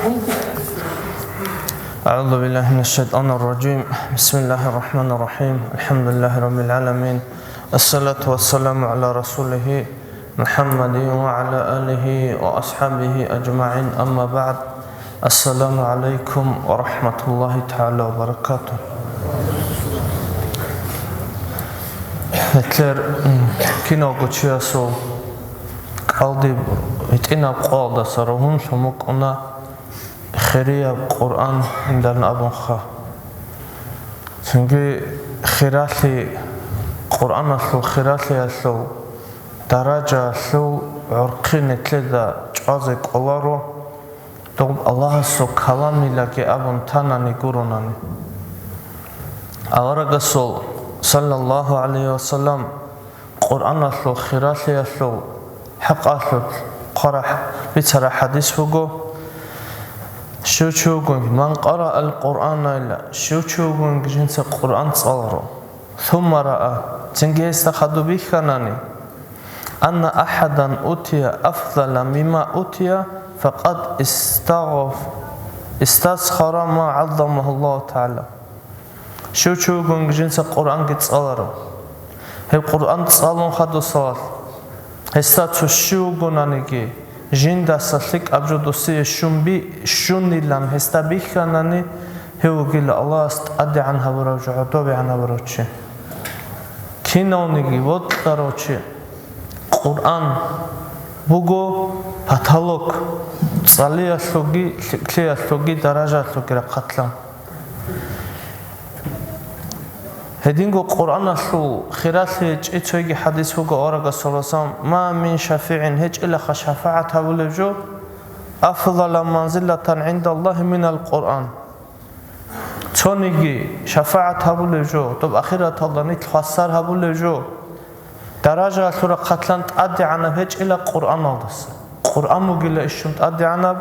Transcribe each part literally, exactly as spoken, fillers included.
أعوذ بالله من الشيطان الرجيم. بسم الله الرحمن الرحيم. الحمد لله رب العالمين. الصلاة والسلام على رسوله محمد وعلى آله وأصحابه أجمعين. أما بعد. السلام عليكم ورحمة الله تعالى وبركاته. Гьетлъер, м, киналго чиясул кӀалдиб гьитӀинаб къоялдаса ругьунлъун букӀуна хирияб Къуръан гьандан абунха. Цинги хиралъи, Къуръаналъул хиралъиялъул даражаялъул гӀурхъи нилъеда чӀвазе кӀоларо, доб Аллагьасул каламилаги абун танани гуронани. Аварагасул, саллаллагьу гӀалайгьи ва саллам, Къуръаналъул хиралъиялъул хӀакъалъулъ хъвараб бицараб хӀадис буго, щив чи вугониги, ман къараа ал-Къуръана илла, щив чи вугониги жинца Къуръан цӀаларо, сумма раа, цинги гьесда хадуб бихьанани, анна ахӀадан утия афдала мимма утия, факъад истагъф-, истасхара ма гӀаззамагьу Аллагьу тагӀала. Щив чи вугониги жинца Къуръанги цӀаларо. Гьеб Къуръан цӀалун хадусалъ, гьесда цо щив вугонаниги, жиндаса лъикӀаб жо досие щун би-, щунилан гьесда бихьанани, гьев вугила Аллагьас тӀадегӀан гьабурав жо, гӀодобегӀан гьабурав чи. Кинавниги вокьарав чи. Къуръан буго потолок, цӀалиялъулги, лъикӀлъиялъулги, даражаялъулги рахъалъан. Гьединго Къуръаналъул хиралъи гьечӀи цойги хӀадис буго аварагасул, ма мин шафигӀин, гьечӀилаха шафагӀат гьабулев жо, афдала манзилатан гӀиндаллагьи минал Къуръан. Цониги шафагӀат гьабулев жо, доб ахираталда нилъ хвасар гьабулев жо, даражаялъул рахъалъан тӀадегӀанаб гьечӀила Къуръаналдаса. Къуръан бугила ишшун тӀадегӀанаб,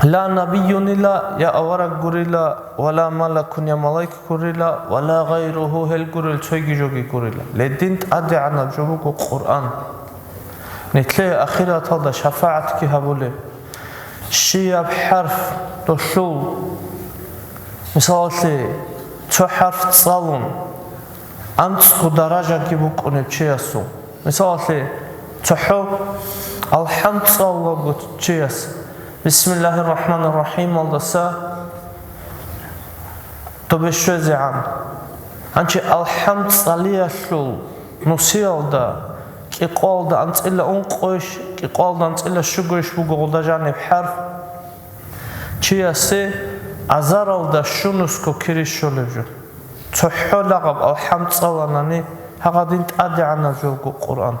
ла набиюнила, я авараг гурила, ва ла малакун, я малайк гурила, ва ла гъайругьу, гьел гурел цойги жоги гурила. Гьедин тӀадегӀанаб жо буго Къуръан. Нилъее ахираталда шафагӀатги гьабулеб. Щияб хӀарф долъул, мисалалъе, цо хӀарф цӀалун, анцӀго даражаги букӀунеб чиясул. Мисалалъе, цохӀо алхӀам цӀалулаго чияс, Бисмиллагьир рахӀманир рахӀималдаса добе щвезегӀан. Гьанчи алхӀам цӀалиялъул нусиялда кӀикъоялда анцӀила ункъойищ, кӀикъоялда анцӀила щугойищ буго гъуда жаниб хӀарф. Чиясе азаралда щунусго кири щолеб жо. ЦохӀо лагъаб алхӀам цӀаланани, гьагъадин тӀадегӀанаб жо буго Къуръан.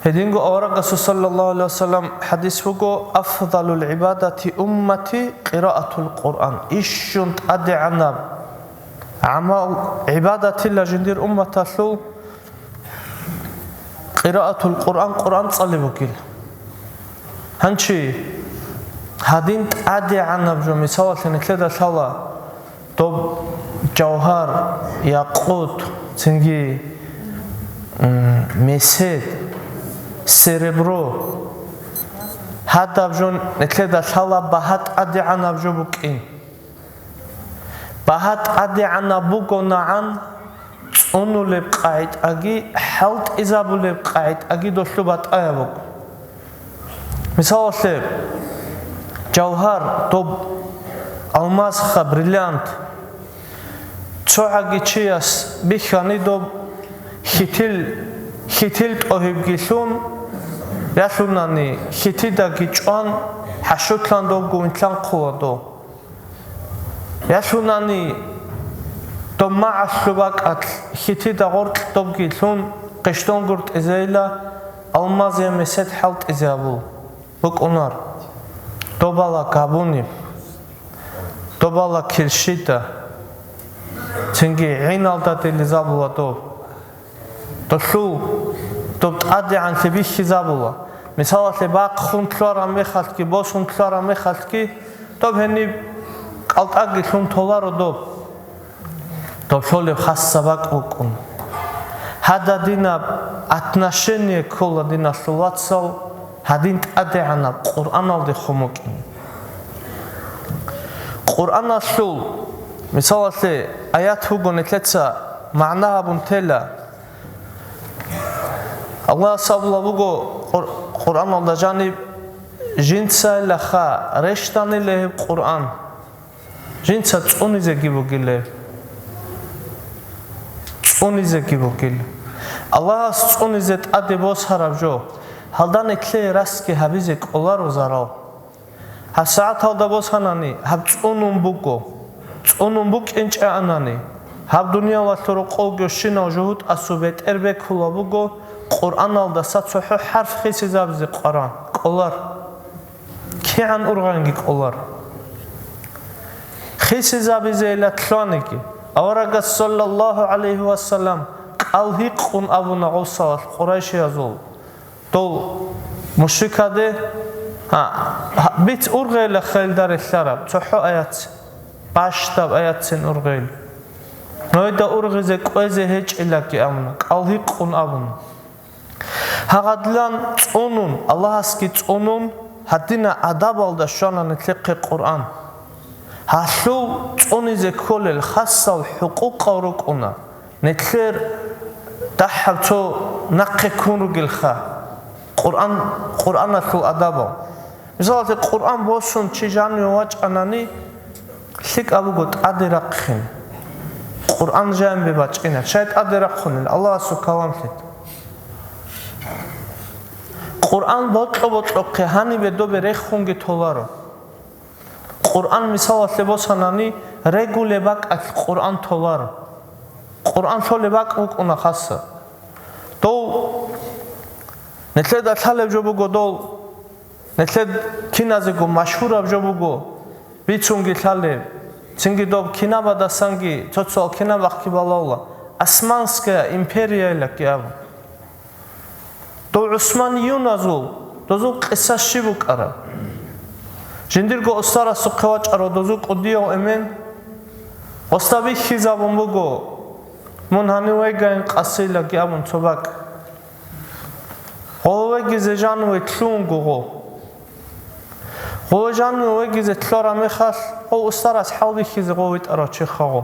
Гьединго аварагасул саллаллагьу гӀалайгьи ва саллам хӀадис буго, афдалул гӀибадати уммати къираатул Къуръан. Ишшун тӀадегӀанаб гӀамал, гӀибадатила жиндир умматалъул къираатул Къуръан, Къуръан цӀалеб бугил. Гьанчи гьадин тӀадегӀанаб жо, мисалалъе, нилъеда лъала доб жавгьар, якъут, цинги, м, месед, серебро. Гьадаб жо нилъеда лъала багьа тӀадегӀанаб жо букӀин. Багьа тӀадегӀанаб бугонагӀан цӀунулеб къагӀидаги, хӀалтӀизабулеб къагӀидаги долъу батӀаяб буго. Мисалалъе, жавгьар, доб алмасха, бриллиант, цогӀаги чияс бихьани доб хьитил, хьитил тӀогьибги лъун, ялъунани хьитидаги чӀван, хӀашутлъан добго винтлъан хъула дов. Ялъунани доб магӀалъу бакӀалъ хьитида гъоркь добги лъун, къищдонгур тӀизейила, алмазие месед хӀалтӀизе абул букӀунар. Добала габуни, добала килщида, цинги гӀиналда делизабула доб. Долъул доб тӀадегӀанлъи бихьизабула. Мисалалъе, бахъун лъугьараб мехалъги, босун лъугьараб мехалъги, доб гьениб кӀалтӀаги лъун толаро доб. Доб лъолеб хасса бакӀ букӀун. Гьададинаб отношение ккола, диналъул вацал, гьадин тӀадегӀанаб Къуръаналде хъумукӀин. Къуръаналъул, мисалалъе, аят буго, нилъеца магӀна гьабун тела. Аллагьас абулаб буго Къур-, Къуръаналда жаниб: «Жинцайилаха рещтӀанила гьеб Къуръан». Жинца цӀунизеги бугила. ЦӀунизеги бугила. Аллагьас цӀунизе тӀаде босараб жо, гьалда нилъее расги гьабизе кӀоларо зарал. ГьабсагӀаталда босанани, гьаб цӀунун буго. ЦӀунун букӀинчӀаанани, гьаб дуниялалъул рокъов гьорщинал жугьутӀасул бетӀер бекулаб буго, Къуръаналдаса цохӀо хӀарф хисизабизе къваран, кӀолар. КигӀан ургъанги кӀолар. Хисизабизейила лъугьаниги, аварагас, саллаллагьу гӀалайгьи вассалам, кӀал гьикъун абуна гъосалъ къурайшиязул, дол мушрикаде, гьа, гьа, биц ургъейила хелда релълъараб цохӀо аятцин, бащдаб аятцин ургъейила. Нойда ургъизе кӀвезе гьечӀилаги абуна, кӀал гьикъун абуна. Гьагъадлъан цӀунун, Аллагьасги цӀунун, гьадина адабалда щвана нилъехъе Къуръан. Гьалъул цӀунизе кколел хасал хӀукъукъал рукӀуна, нилъер дагьаб цо нахъе ккун ругелха, Къуръан, Къуръаналъул адабал. Мисалалъе, Къуръан босун чи жаниве вачӀанани, лъикӀаб буго тӀаде рахъин. Къуръан жанибе бачӀина, щай тӀаде рахъунел, Аллагьасул каламлъи. Къуръан бокьо-бокьохъе гьанибе добе рехунги толаро. Къуръан мисалалъе босанани, регулеб бакӀалъ Къуръан толаро. Къуръан лъолеб бакӀ букӀуна хаса. Дов нилъеда лъалеб жо буго дол. Нилъер киназего машгьураб жо буго, бицунги лъалеб, цинги доб кинабадасанги цо-цоял кинабахъги балагьула, Османская империяйилаги абун. Дов гӀусманиюназул, дозул къиса щиб букӀараб? Жиндирго устарасухъе вачӀаро дозул кӀудияв эмен, гъосда бихьизабун буго, мун гьанив вегайин къасилаги абун цо бакӀ. Гъо вегизе жаниве лъугьунго гъо. Гъо жаниве вегизе лъугьараб мехалъ, гъо устарас хӀалбихьизе гъо витӀарав чи хагъо.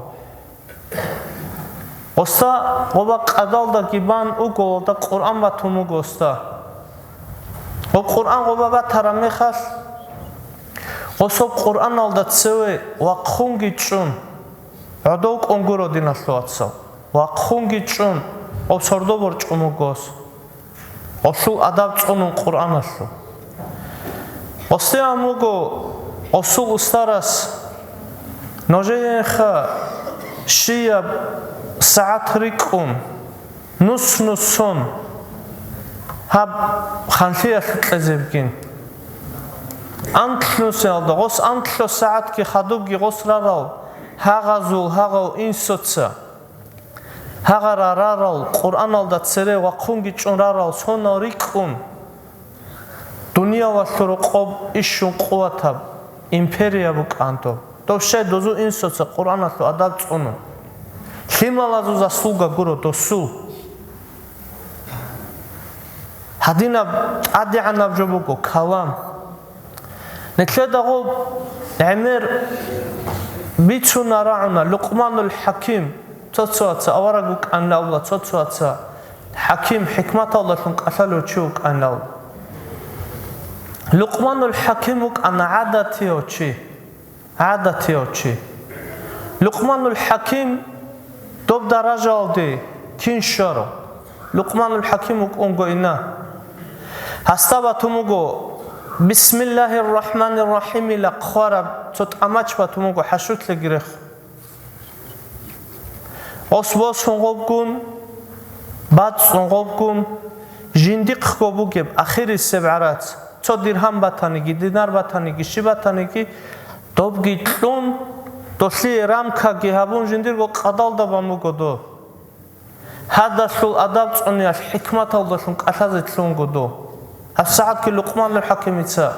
Гъоса гъоба къадалдаги бан уголалда Къуръан батун буго гъоса. Гъо Къуръан гъоба батараб мехалъ, гъособ Къуръаналда цеве вахъунги чӀун, гӀодов кӀун гуро, диналъул вацал. Вахъунги чӀун, гъоб сордо борчӀун буго гъос. Гъосул адаб цӀунун Къуръаналъул. Гъосде ан буго гъосул устарас: нужеенха щияб сагӀат рикӀкӀун, нус-нусун гьаб ханлъиялъ кьезебгин. Анлънусиялда гъос анлъго сагӀатги хадубги гъос рарал гьагъазул гьагъав инсуца. Гьагъара рарал, Къуръаналда цере вахъунги чӀун рарал сонал рикӀкӀун, дуниялалъул рокъоб ишшун къуватаб империя букӀан доб. Дов щай дозул инсуца Къуръаналъул адаб цӀунун? Лъималазул заслуга гуро досул. Гьадинаб тӀадегӀанаб жо буго калам. Нилъеда гъоб гӀемер бицуна рагӀуна Лукъманул ХӀаким, цо-цоаца авараг вукӀанила абула, цо-цоаца хӀаким, хӀикматалдалъун кӀалъалев чи вукӀанила абула. Лукъманул ХӀаким вукӀана гӀадатияв чи, гӀадатияв чи. Лукъманул ХӀаким доб даражалде кин щваро? Лукъманул ХӀаким вукӀунго ина. Гьасда батун буго, Бисмиллагьир рахӀманир рахӀимила хъвараб цо тӀамач батун буго хӀашутлъиги рехун. Гъос босун гъобгун, бацӀцӀун гъобгун, жиндихъго бугеб ахирисеб гӀарац, цо диргьам батаниги, динар батаниги, щиб батаниги, добги кьун, долъие рамкаги гьабун, жиндирго къадалда бан буго доб. Гьадалъул адаб цӀуниялъ хӀикматалдалъун кӀалъазе лъунго доб. ГьабсагӀатги Лукъманул ХӀакимица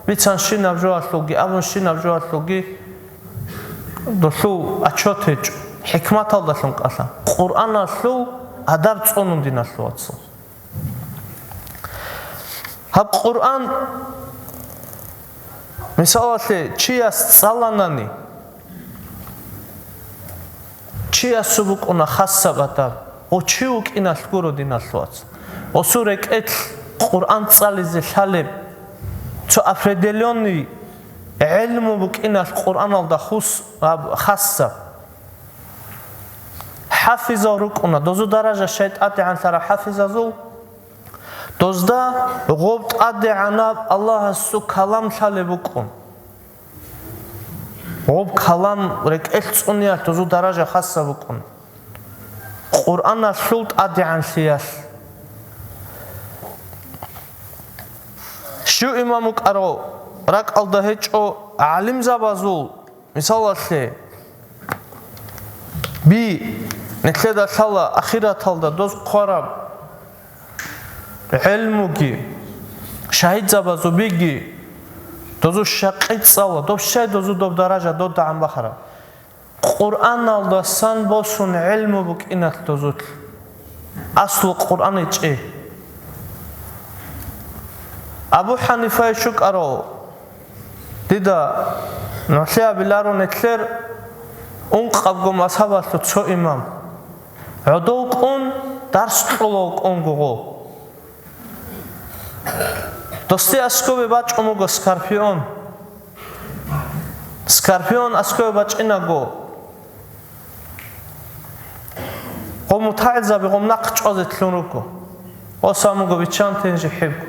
бицанщинаб жоялъулги, абунщинаб жоялъулги долъул отчет гьечӀо, хӀикматалдалъун кӀалъа. Къуръаналъул адаб цӀунун, диналъул вацал. Гьаб Къуръан, мисалалъе, чияс цӀаланани, чиясул букӀуна хасаб адаб, гъо чи вукӀиналъ гуро, диналъул вацал. Гъосул рекӀелъ Къуръан цӀализе лъалеб, цо определённый гӀелму букӀиналъ Къуръаналда хус-, гьаб хасаб. ХӀафизал рукӀуна, дозу даража щай тӀадегӀанлъараб хӀафизазул? Дозда гъоб тӀадегӀанаб Аллагьасул калам лъалеб букӀун. Гъоб калам рекӀелъ цӀуниялъ дозу даража хасаб букӀун. Къуръаналъул тӀадегӀанлъиялъ. Щив имам вукӀарав ракӀалда гьечӀо гӀалимзабазул, мисалалъе, би, нилъеда лъала ахираталда доз хъвараб гӀелмуги, шагьидзабазул биги, дозу щакъи цӀала, доб щай дозу доб даража додагӀан бахараб. Къуръаналдасан босун гӀелму букӀиналъ дозулъ. Аслу Къуръан ичӀи. Абу ХӀанифае щукӀарав, дида нугӀлъи абиларо нилъер ункъабго мазгьабалъул цо имам. ГӀодов кӀун, дарс кьолав кӀун гугъу. Досде аскобе бачӀун буго скорпион. Скорпион аскобе бачӀинаго, гъо мутагӀилзаби гъом нахъ чӀвазе лъун руго. Гъосан буго биччанте жихӀибго.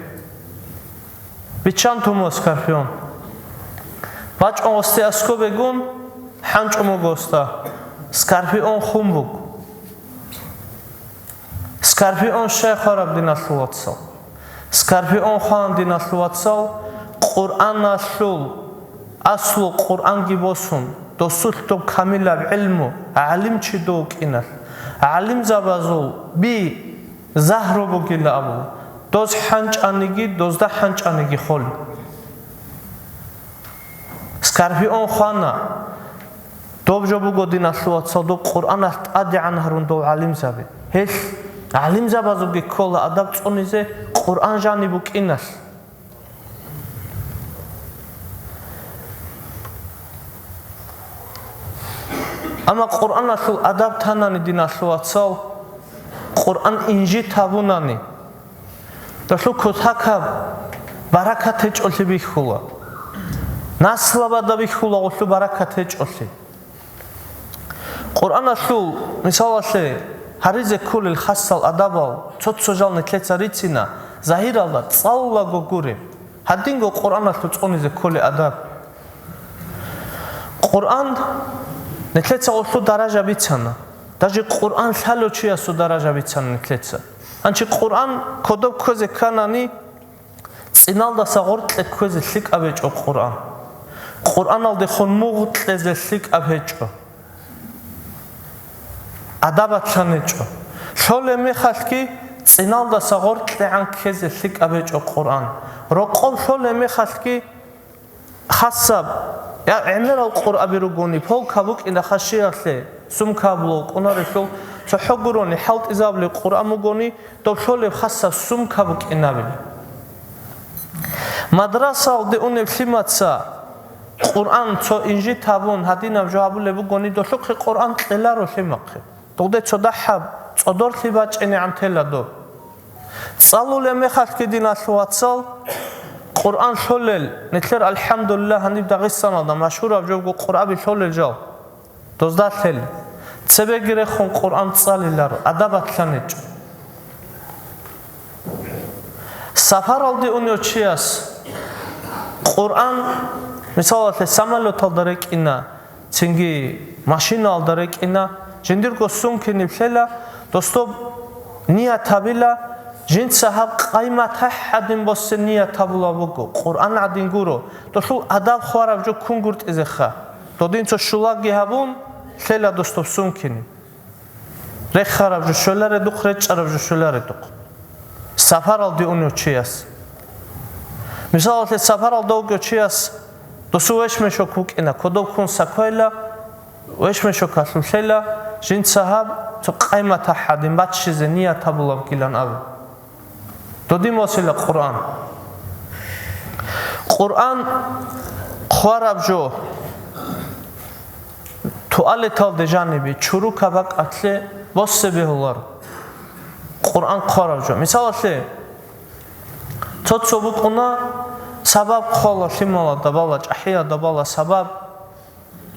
Биччан тун буго скорпион. БачӀун гъосде аскобегун, хӀанчӀун буго гъосда. Скорпион хун буго. Скорпион щай хвараб, диналъул вацал? Скорпион хван, диналъул вацал, Къуръаналъул, аслу Къуръанги босун, досулъ доб камилаб гӀилму, гӀалимчи дов вукӀиналъ, гӀалимзабазул би загьру бугила абу, доз хӀанчӀаниги, дозда хӀанчӀаниги холи. Скорпион хвана. Доб жо буго, диналъул вацал, доб Къуръаналъ тӀадегӀан гьарун дов гӀалимзаби. Гьелъ гӀалимзабазулги ккола адаб цӀунизе Къуръан жаниб букӀиналъ. Амма Къуръаналъул адаб танани, диналъул вацал, Къуръан инжит гьабунани, долъул кутакаб баракат гьечӀолъи бихьула. Наслабада бихьула гъолъул баракат гьечӀолъи. Къуръаналъул, мисалалъе, гьаризе кколел хасал адабал цо-цо жал нилъеца рицина, загьиралда цӀалулаго гури. Гьадинго Къуръаналъул цӀунизе кколей адаб. Къуръан нилъеца гъолъул даража бицана. Даже Къуръан лъалев чиясул даража бицана нилъеца. Гьанчи Къуръан кодоб кквезе кканани, цӀиналдаса гъоркье кквезе лъикӀаб гьечӀо Къуръан. Къуръаналдехун мугъ кьезе лъикӀаб гьечӀо. Адабатлъан гьечӀо. Лъолеб мехалъги цӀиналдаса гъоркьегӀан ккезе лъикӀаб гьечӀо Къуръан. Рокъоб лъолеб мехалъги хасаб, я, гӀемерал къуръаби ругони, полка букӀина хашиялъе, сумка абулев кӀунарелъул, цохӀо гурони, хӀалтӀизабулеб къуръан бугони, доб лъолеб хасаб сумка букӀинабила. Мадрасалде унеб лъимаца Къуръан цо инжит гьабун, гьадинаб жо гьабулеб бугони, долъухъе Къуръан кьеларо лъимахъе. Догде цо дагьаб цӀодорлъи бачӀинегӀан тела доб. ЦӀалулеб мехалъги, диналъул вацал, Къуръан лъолел, нилъер, алхӀамдулиллагь, гьаниб Дагъистаналда машгьураб жобго къуръаби лъолел жал, дозда лъел. Цебеги рехун Къуръан цӀалиларо, адабатлъан гьечӀо. Сапаралде унев чияс Къуръан, мисалалъе, самолеталда рекӀина, цинги машиналда рекӀина, жиндирго сумкиниб лъела, досдоб ният гьабила, жинца гьаб къаймат гьадин босе ният гьабулаб буго, Къуръан гӀадин гуро, долъул адаб хвараб жо кунгуртӀизеха. Додин цо щулаги гьабун, лъела досдоб сумкиниб. Рехараб жо щоларедухъ, речӀчӀараб жо щоларедухъ. Сапаралде унев чияс. Мисалалъе, сапаралда вугев чияс досул вещмешок вукӀина, кодоб ккун саквайла, вещмешокалъулъ лъела, Жинца гьаб цо къиматаб гьадин баччизе ният гьабулеб бугилан абе. Додин босила Къуръан. Къуръан хъвараб жо туалеталде жанибе чурукаб бакӀалъе босе бегьуларо. Къуръан хъвараб жо. Мисалалъе, цо-цо букӀуна, сабаб хъвала лъималада бала, чӀахӀияда бала сабаб,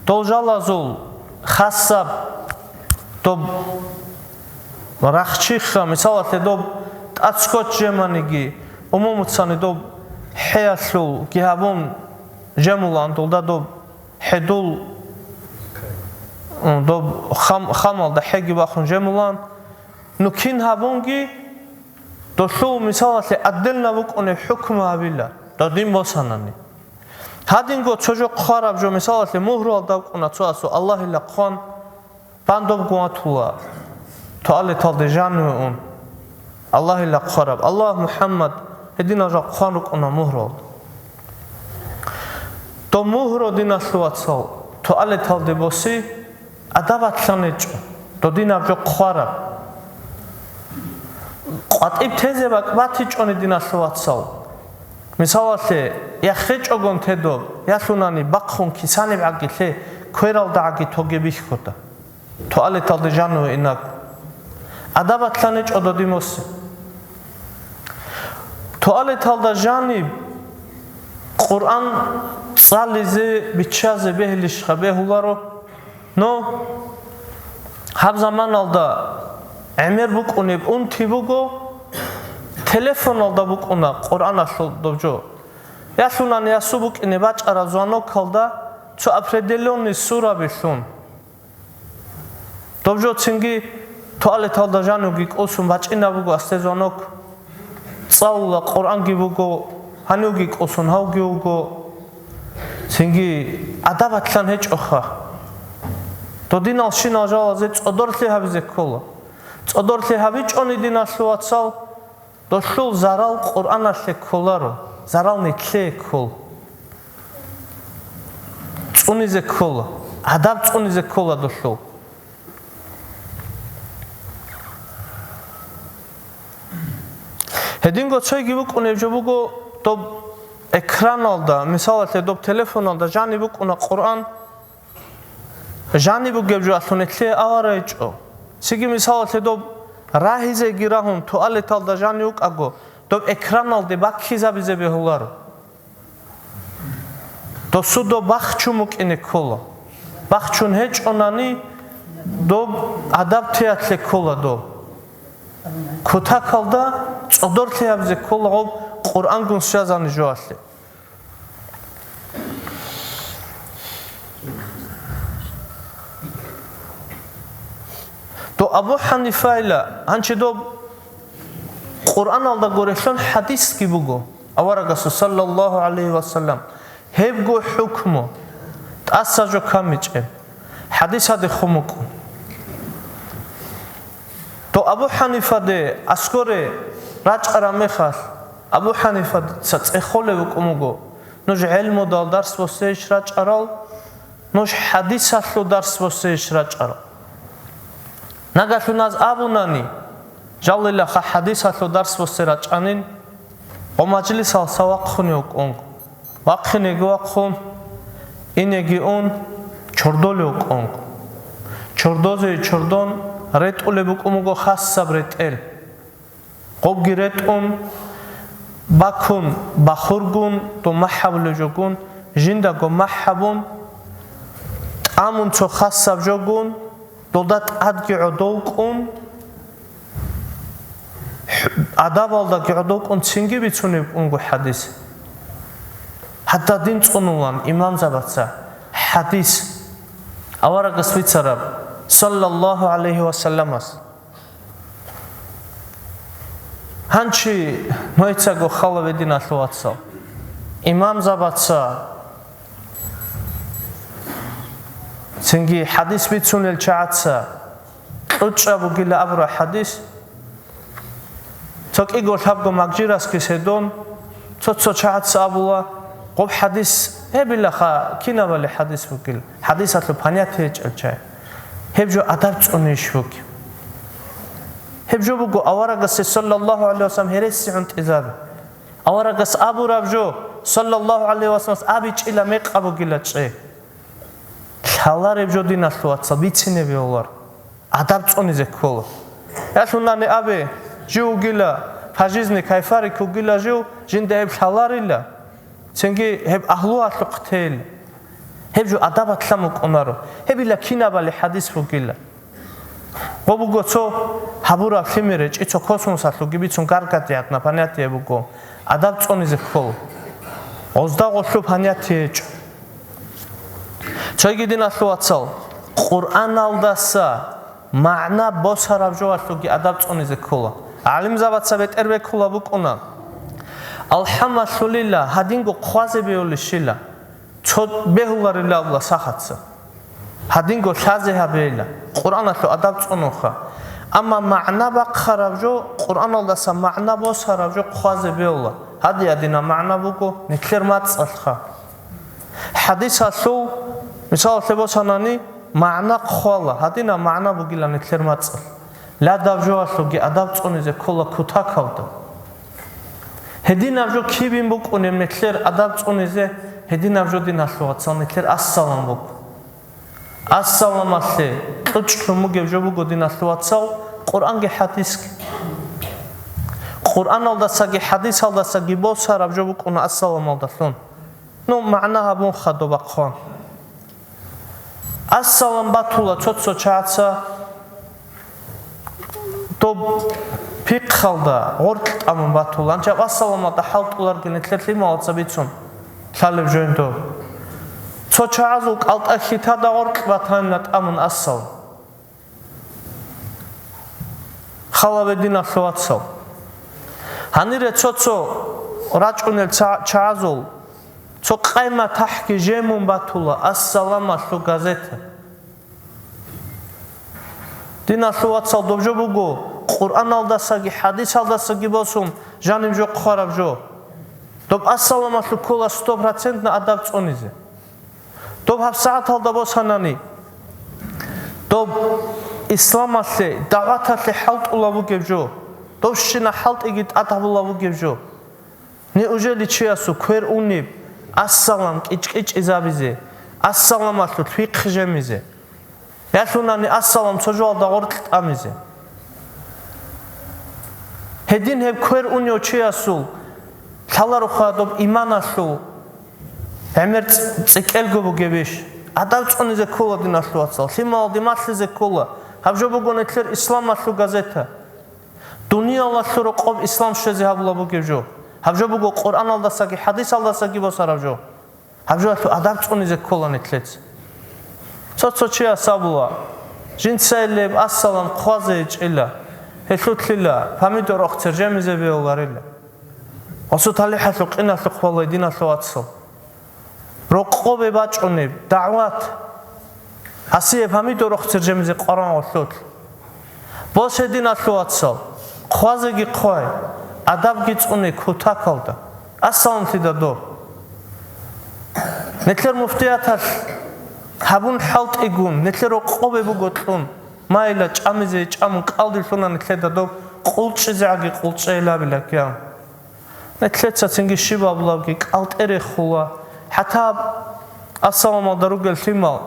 дол жалазул хасаб доб рахчиха, мисалалъе, доб тӀад скотч жеманиги, умумуцани доб хӀеялъулги гьабун жемулан, долда доб хӀедул, м, доб хам-, хамалда хӀеги бахун жемулан, ну кин гьабунги, долъул, мисалалъе, отдельно букӀунеб хӀукму гьабила, додин босанани. Гьадинго цо жо хъвараб жо, мисалалъе, мугьралда букӀуна цо асу Аллагьила хъван, бандобгун ватула, туалеталде жаниве ун, Аллагьила хъвараб, Аллагь, МухӀаммад, гьединал жал хъван рукӀуна мугьралда. Доб мугьру, диналъул вацал, туалеталде боси, адабалъан гьечӀо, додинаб жо хъвараб. КъватӀиб тезе бакӀ батичӀони, диналъул вацал. Мисалалъе, яхъечӀогон тедоб, ялъунани бахъун кисаниб гӀаги лъе, квералда гӀаги тоге бихьуда. Туалеталде жаниве инаг. Адабалъан гьечӀо додин боси. Туалеталда жаниб Къуръан цӀализе, биччазе бегьилищха бегьуларо. Но гьаб заманалда гӀемер букӀунеб унти буго, телефоналда букӀуна Къуръаналъул доб жо. Ялъунани ясу букӀине бачӀараб звонокалда цо определённый сурабилъун. Доб жо цинги туалеталда жанивги кӀусун бачӀинаб буго асде звонок. ЦӀалула, Къуръанги буго, гьанивги кӀусун гьавги вуго. Цинги адабалъан гьечӀоха. Додиналщинал жалазе цӀодорлъи гьабизе ккола. ЦӀодорлъи гьабичӀони, диналъул вацал, долъул зарал Къуръаналъе кколаро, зарал нилъее ккол. ЦӀунизе ккола, адаб цӀунизе ккола долъул. Гьединго цойги букӀунеб жо буго, доб экраналда, мисалалъе, доб телефоналда жаниб букӀуна Къуръан, жаниб бугеб жо алъун гьелъие аварагьичӀо. Цинги, мисалалъе, доб рагьизеги рагьун, туалеталда жанив вукӀаго, доб экраналде баккизабизе бегьуларо. Досуда бахчун букӀине ккола. Бахчун гьечӀонани, доб адаб теялъе ккола доб. Кутакалда цӀодорлъи гьабизе ккола гъоб Къуръангун связанный жоялъе. До Абу Ханифайла гьанчи доб Къуръаналда гурелъун хӀадисги буго, аварагасул, саллаллагьу гӀалайгьи ва саллам, гьебго хӀукму, тӀаса жо камичӀеб, хӀадисаде хъумукӀун. То Абу Ханифаде аскоре рачӀараб мехалъ, Абу Ханифаца цӀехолеб букӀун буго, нуж гӀелмудал дарс босейищ рачӀарал, нуж хӀадисалъул дарс босейищ рачӀарал. Нагагьлъун аз абунани, жалилаха хӀадисалъул дарс босе рачӀанин, гъо мажлисалса вахъунев вукӀунго. Вахъинеги вахъун, инеги ун, чордолев вукӀунго. Чордозе чордон ретӀулеб букӀун буго хасаб ретӀел. Гъобги ретӀун, бакун, бахургун, дун махӀ гьабулев жогун, жиндаго махӀ гьабун, тӀамун цо хасаб жогун, долда тӀадги гӀодов кӀун, адабалдаги гӀодов кӀун цинги бицунеб букӀунго хӀадис. ХӀатта дин цӀунулан имамзабаца хӀадис аварагас бицараб, саллаллагьу гӀалайгьи ва салламас. Гьанчи нойцаго хала, диналъул вацал. Имамзабаца цинги хӀадис бицунел чагӀаца кьучӀаб бугила абура хӀадис. Цо кӀиго лъабго магжирасги седон, цо-цо чагӀаца абула, гъоб хӀадис гьебилаха, кинабали хӀадис бугил, хӀадисалъул понятие гьечӀел чагӀи. Гьеб жо адаб цӀунищ бугеб? Гьеб жо буго аварагасе, саллаллагьу гӀалайгьи вассалам, гьереси гӀунтӀизаби. Аварагас абураб жо, саллаллагьу гӀалайгьи вассалам, абичӀила мекъаб бугила чӀей. Лъалареб жо, диналъул вацал, бицине бегьулар. Адаб цӀунизе ккола. Ялъунани абе, жив вугила, по жизни кайфарик вугила жив, жинда гьеб лъаларила. Цинги гьеб агьлуялъухъ тел. Гьеб жо адабалъ букӀунаро. Гьебила кинабали хӀадис бугила. Гъо буго цо гьабураб лъимер гьечӀи, цо космосалъулги бицун гаргадиятна понятие буго. Адаб цӀунизе ккол. Гъозда гъолъу понятие гьечӀо. Цойги, диналъул вацал, Къуръаналдаса магӀна босараб жоялъулги адаб цӀунизе ккола. ГӀалимзабаца бетӀер бекула букӀуна: «АлхӀамалъулила, гьадинго хъвазе беулищила, цо бегьуларила абула сахаца. Гьадинго лъазе гьабейила, Къуръаналъул адаб цӀунунха. Амма магӀна бахъараб жо, Къуръаналдаса магӀна босараб жо хъвазе беула. Гьадин-гьадинаб магӀна буго, нилъер мацӀалъха». ХӀадисалъул, мисалалъе босанани, магӀна хъвала, гьадинаб магӀна бугила нилъер мацӀалъ. Ладаб жоялъулги адаб цӀунизе ккола кутакалда. Гьединаб жо кибин букӀунеб нилъер адаб цӀунизе? Гьединаб жо, диналъул вацал, нилъер ассалам буго. Ассаламалъе кьучӀлъун бугеб жо буго, диналъул вацал, Къуръанги хӀадисги. Къуръаналдасаги хӀадисалдасаги босараб жо букӀуна ассаламалдалъун. Ну, магӀна гьабунха доб бахъун. Ассалам батула цо-цо чагӀаца доб пихъалда гъоркь тӀамун батула. Анчаб ассаламалда хӀалтӀуларги нилъер лъималаца бицун лъалеб жойн доб. Цо чагӀазул кӀалтӀа хьитада гъоркь батанила тӀамун ассалам. Халаве, диналъул вацал. Гьанире цо-цо рачӀунел ца-, чагӀазул цо къай-матахӀги жемун батула ассаламалъул газета. Диналъул вацал, доб жо буго, Къуръаналдасаги хӀадисалдасаги босун жаниб жо хъвараб жо. Доб ассаламалъул ккола сто процентно адаб цӀунизе. Доб гьабсагӀаталда босанани, доб исламалъе, дагӀваталъе хӀалтӀулаб бугеб жо, доб щина хӀалтӀиги тӀад гьабулаб бугеб жо. Неужели чиясул квер унеб ассалам кӀичӀ-кӀичӀизабизе, ассаламалъул фикъхӀ жемизе? Ялъунани ассалам цо жоялда гъоркь тӀамизе. Гьедин гьеб квер унев чиясул лъалароха доб иманалъул гӀемер цӀ-, цӀикӀкӀелго бугебищ? Адаб цӀунизе ккола, диналъул вацал, лъималалде малъизе ккола. Гьаб жо буго нилъер исламалъул газета. Дуниялалъул рокъоб ислам щвезе гьабула бугеб жо. Гьаб жо буго Къуръаналдасаги хӀадисалдасаги босараб жо. Гьаб жоялъул адаб цӀунизе ккола нилъеца. Цо-цо чияс абула, жинцайилеб ассалам хъвазе гьечӀила, гьелъулъила помидор охцер жемизе бегьуларила. Гъосул талихӀалъул къиналъухъ валай, диналъул вацал. Рокъобе бачӀунеб дагӀват. Гьасие помидор охцер жемизе къваран гъолъулъ. Босе, диналъул вацал, хъвазеги хъвай, адабги цӀуне кутакалда, ассалам лъида доб. Нилъер муфтияталъ гьабун хӀалтӀигун, нилъер рокъобе буго кьун, майила чӀамизе чӀамун кӀалдилъуна нилъеда доб, къулчӀизегӀаги къулчӀейилабилаккан. Нилъеца цинги щиб абулабги кӀалтӀе рехула. ХӀатта гьаб ассаламалда ругел лъимал,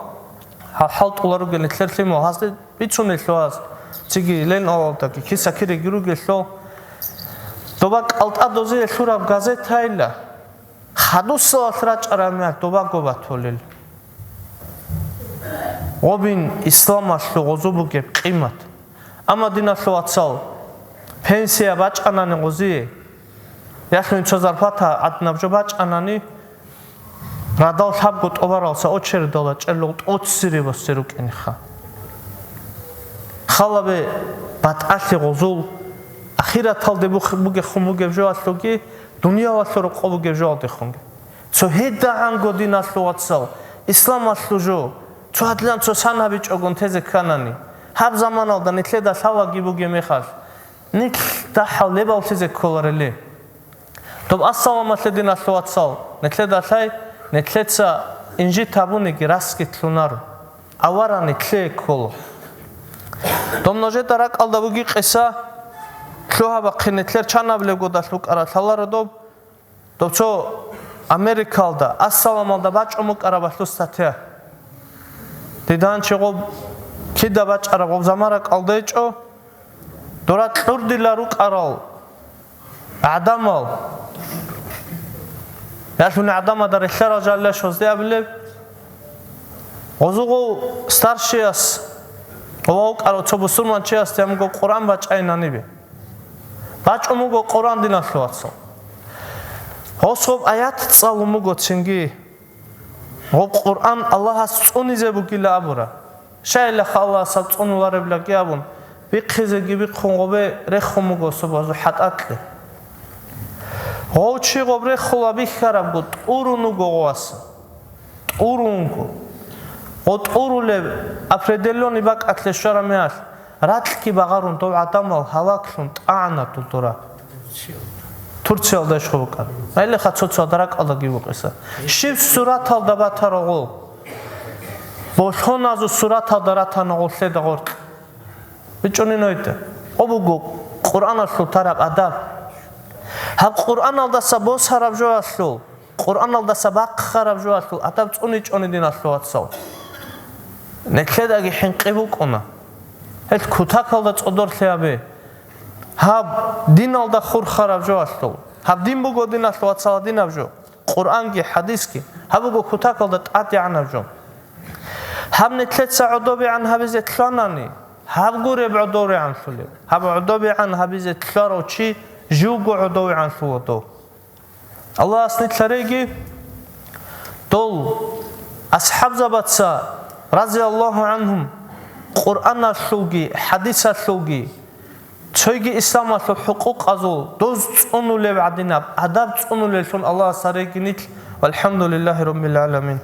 гьал хӀалтӀула ругел нилъер лъимал, гьазде бицунелъул гьаз, цинги Леналдаги киса-киреги ругелъул. Доба кӀалтӀа дозие лъураб газетайила, хадусалалъ рачӀараб мехалъ добаго батулел. Гъобин исламалъул гъозу бугеб къимат. Амма, диналъул вацал, пенсия бачӀанани гъозие, ялъуни цо зарплата гӀадинаб жо бачӀанани, радал лъабго тӀубаралса очередалда чӀелал тӀоцере босе рукӀиниха. Халабе батӀалъи гъозул, ахираталде бух-, бугехун бугеб жоялъулги, дуниялалъул рокъо бугеб жоялдехунги. Цо гьедагӀанго, диналъул вацал, исламалъул жо, цо гьадилан цо сан гьабичӀогун тезе кканани, гьаб заманалда нилъеда лъалаги бугеб мехалъ, нилъ дагьал лебаллъизе кколарели. Доб ассаламалъе, диналъул вацал, нилъеда лъай, нилъеца инжит гьабуниги расги лъунаро. Авараг нилъее ккола. Доб нужеда ракӀалда буги къиса, лъугьа-бахъи, нилъер чанабилеб годалъ букӀараб лъаларо доб, доб цо Америкалда, Ассаламалда бачӀун букӀараб гьалъул статья. Дида гьанже гъоб кида бачӀараб, гъоб заман ракӀалда гьечӀо, дора кьурдила рукӀарал гӀадамал, ялъуни гӀадамазда релълъарал жалилаш гъозде абилеб, гъозул гъов старшияс, гъов вукӀарав цо бусурманчиясда гьаб буго Къуръан бачӀайин гьанибе. БачӀун буго Къуръан, диналъул вацал. Гъос гъоб аят цӀалун буго цинги. Гъоб Къуръан Аллагьас цӀунизе бугила абура. Щайилаха Аллагьас гьаб цӀунулареблаги абун, бихъизеги бихъун гъобе рехун буго особазул хӀатӀакье. Гъов чи гъоб рехула бихьарабго, тӀурун вуго гъоваса. ТӀурунго. Гъо тӀурулеб определённый бакӀалъе щвараб мехалъ, ракьги багъарун дов гӀадамал гьалаклъун тӀагӀана дулдура. Турциялда иш гъо букӀана. Гьелеха цо-цода ракӀалдаги букӀиса. Щиб сураталда батарагъул? Болъоназул сураталда ратана гъолъеда гъоркь. БичӀунин гьойда. Гъо буго Къуръаналъул тараб адаб. Гьаб Къуръаналдаса босараб жоялъул, Къуръаналдаса бахъараб жоялъул адаб цӀуничӀони, диналъул вацал. Нилъедаги хӀинкъи букӀуна. Гьел кутакалда цӀодорлъи гьабе. Гьаб диналда хурхараб жоялъул. Гьаб дин буго, диналъул вацал, гьадинаб жо. Къуръанги, хӀадисги, гьаб буго кутакалда тӀадегӀанаб жо. Гьаб нилъеца гӀодобегӀан гьабизе лъанани, гьаб гуреб гӀодорегӀанлъулеб. Гьаб гӀодобегӀан гьабизе лъарав чи живго гӀодовегӀанлъула дов. Аллагьас нилъ гьареги, дол асхӀабзабаца, разияллагьу гӀангьум, Къуръаналъулги, хӀадисалъулги, цойги исламалъул хӀукъукъазул доз цӀунулеб гӀадинаб, адаб цӀунулеллъун Аллагьас гьареги нилъ, валхӀамдулиллагьи раббил гӀаламин.